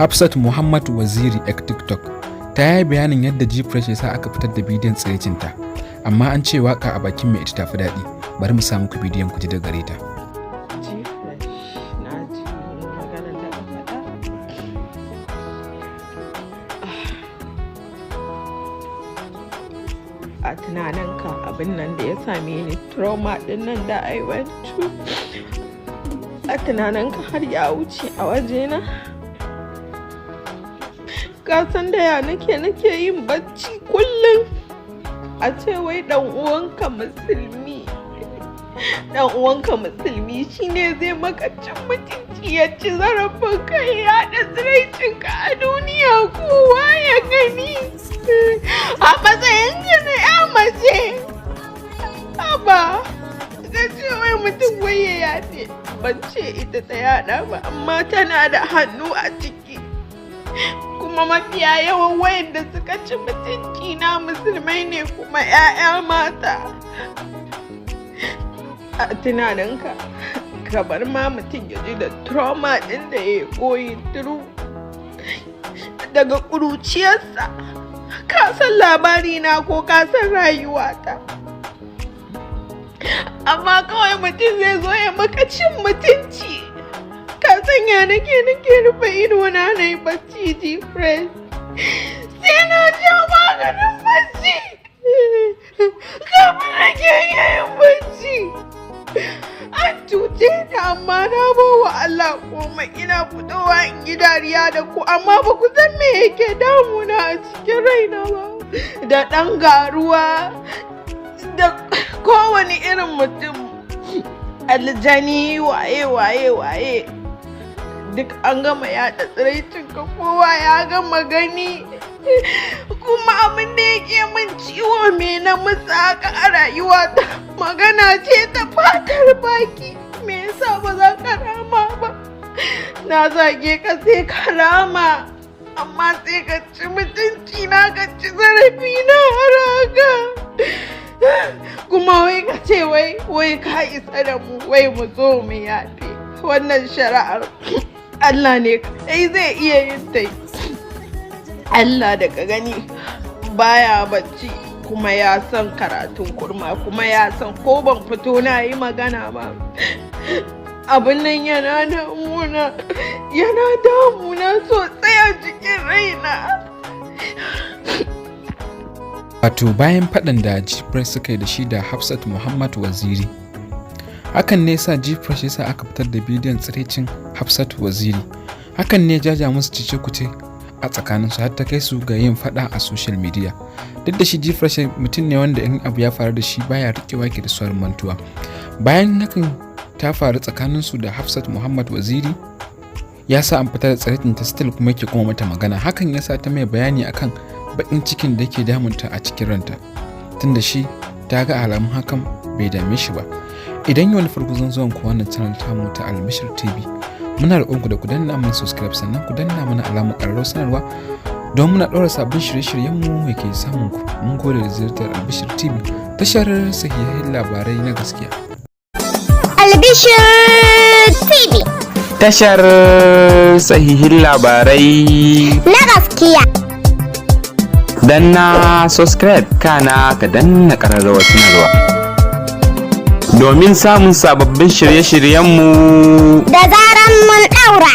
Hafsat Muhammad Waziri ek TikTok ta yi bayanin yadda Gfresh ya sa aka fitar da bidiyon tsirecinta, amma an ce waka a bakin mai ita tafi daɗi. Bari mu samu ku bidiyon ku ji da gare ta. Gfresh, na ji maganar da ka faɗa. A tunaninka, abin nan da ya same ni, trauma ɗin nan da I went through, a tunaninka har ya wuce a wajena? Ka san da ya nake yin bacci kullum? A ce wai dan uwanka musulmi, dan uwanka musulmi shine zai maka cin mutunci, ya ci zarafin kai, ya yaɗa tsiraicinka a duniya kowa ya gani, a matsayin ka na ya mace. Haba, ka ce wai mutum wai ya yafe. Ban ce ita ta yaɗa ba, amma tana da hannu a ciki. Kuma mafiya yawan wayanda suka ci mutunci na musulmai ne, kuma 'ya'ya mata. A tunaninka, ka bar ma mutum ya ji da trauma ɗin da ya going through daga ƙuruciyarsa. Ka san labari na ko ka san rayuwata, amma kawai mutum zai zo ya maka cin mutunci. Ka sanya nake rufe ido na na yi bacci, Gfresh, sai na sha maganin bacci kafin nake iya yin bacci. An cuce ni, amma na bawa Allah komai. Ina fitowa in yi dariya da ku, amma ba ku san me yake damuna a cikin raina ba. Da ɗan garuwa da kowane irin mutum, aljani, waye waye waye, duk an gama yaɗa tsiraicin ka, kowa ya gama gani. Kuma abin da yake min ciwo, me na musu haka a rayuwata? Magana ce ta fatar baki, me yasa ba za ka rama ba? Na zage ka, sai ka rama, amma sai ka ci mutunci na, ka ci zarafi na har haka, kuma wai ka ce wai ka isa da mu, wai mu zo mu yafe. Wannan shari'ar Allah ne kai zai iya yin ta. Allah da ka gani baya bacci, kuma ya san karatun kurma, kuma ya san ko ban fito na yi magana ba, abin nan yana damuna, yana damuna sosai a cikin raina. Wato bayan faɗan da Gfresh suka yi da shi da Hafsat Muhammad Waziri, hakan ne sa Gfresh ya sa aka fitar da bidiyon tsirecin Hafsat Waziri. Hakan ne jaja musu cece kuce a tsakaninsu, har ta kai su ga yin faɗa a social media. Duk da shi Gfresh mutum ne wanda in abu ya faru da shi baya riƙewa, ke da saurin mantuwa. Bayan hakan ta faru tsakaninsu da Hafsat Muhammad Waziri, ya sa an fitar da tsirecin ta, still kuma yake kuma mata magana. Hakan ya sa ta mai bayani akan baƙin cikin da ke damunta a cikin ranta, tunda shi ta ga alamun hakan bai dame shi ba. Idan yau na farko zan zuwan ku wannan channel tamu ta Albishir TV, muna roƙonku da ku danna mana subscribe, sannan ku danna mana alamar ƙararrawar sanarwa, don muna ɗaura sabbin shirye-shiryenmu yake samun ku. Mun gode da ziyartar Albishir TV, tashar sahihan labarai na gaskiya. Albishir TV. Tashar sahihin labarai na gaskiya. Danna subscribe, kana ka danna ƙararrawar sanarwa domin samun sababbin shirye-shiryenmu da zaran mun ɗaura.